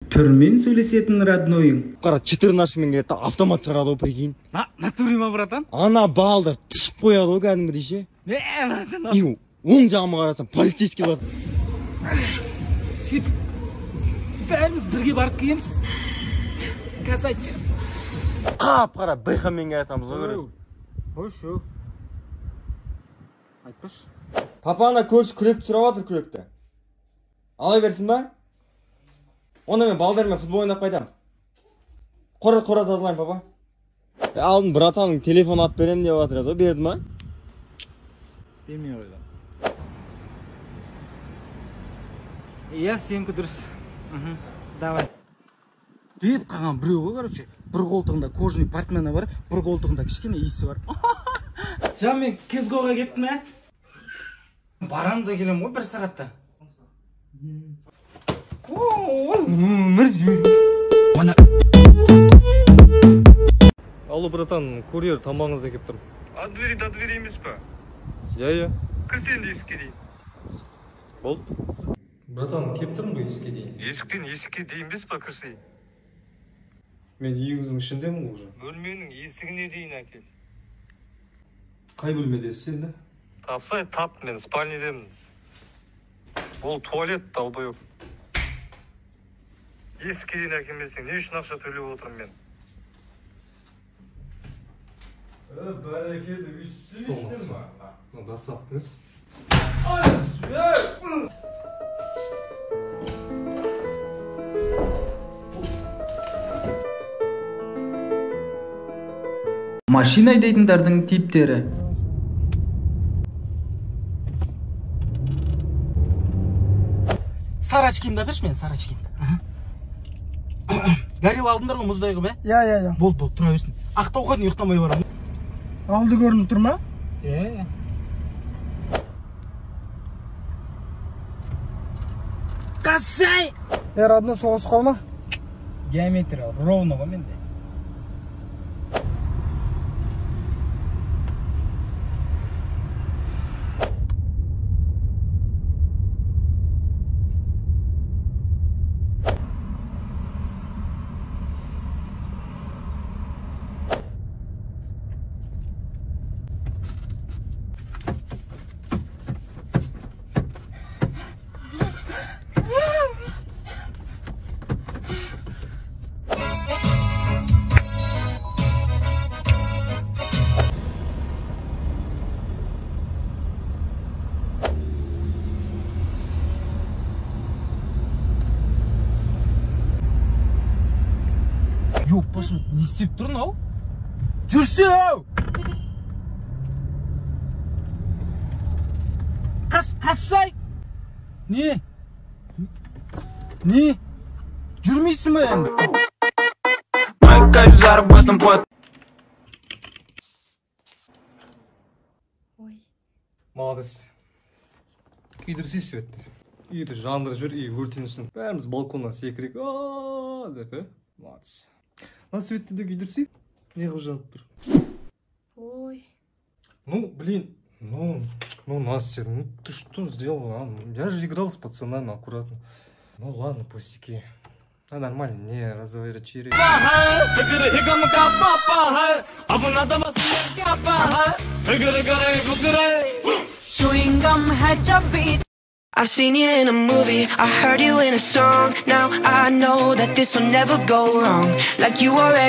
Түрмен сөйлесетін роднойың. Қара четырнашымен келеді, автомат шығарады ғой, прикинь. Натуре ма, братан? Ана балдар түсіп қояды ғой кәдімгідей ше. Не, братан? И оң жағыма қарасам полицейскийлар. Сөйтіп бәріміз бірге барып келеміз. Қазір айтып беремін. Қап-қара бэхамен келатамыз ғой, короче. Қойшы. Айтпашы. Папа, ана көрші күректі сұрап жатыр, күректі. Ала берсін ба? Онда мен балдармен футбол ойнап қайтамын. Қора тазалаймын, папа. Алдын братаның телефон алып беремін деп жатыр еді ғой, берді ма? Бермей қойды. Иә, сенікі дұрыс. Давай. Деп қалған біреу ғой, короче. Бір қолтығында кожаный портмоне бар, бір қолтығында кішкене иісі бар. Жан, мен Кезгоға кеттім, ә? Барам да келем ғой бір сағатта. Алло, братан, курьер тамағыңызды әкеліп тұр. От двери до двери емес па? Иә, иә. Кірсе енді есікке дейін. Болды. Братан, келіп тұрмын ғой есікке дейін. Есіктен есікке дейін емес па, кірсе? Мен үйіңіздің ішіндемін ғой уже. Бөлменің есігіне дейін әкел. Қай бөлмедесіз енді? Тапсай, тап, мен спальнедемін. Ол туалет, долбоеб. Есікке дейін әкелмесең, не үшін ақша төлеп отырмын мен? Бәрекелді, өйстіп сөйлейсіздер ма? Доставкаңыз. Машина айдайтындардың типтері. Сары очкимді әперші мен, сары очкимді. Горилла алдыңдар ғой мұздай қылып, ә? Иә, иә, иә. Болды, болды, тұра берсін. Ақтауға дейін ұйықтамай барамын. Алды көрініп тұр ма? Иә. Қасай! Е, родной, соғысып қалма. Геометрия ровно ғой менде. Ёппасым, не істеп тұр мынау? Жүрсе, ау! Қаш, қашсай! Не? Не? Жүрмейсің бе енді? Ой. Молодец. Күйдірсей светті. Үйді жандырып жібер, үй өртенсін. Бәріміз балконнан секірейік. А деп, ә? Молодец. Мына светті де күйдірсей, не қылып жанып тұр? Ой. Ну, блин, ну, Настя, ну ты что сделала, а? Я же играл с пацанами аккуратно. Ну ладно, пустяки. А нормально, не разворачивай. I've seen you in a movie, I heard you in a song. Now I know that this will never go wrong. Like you already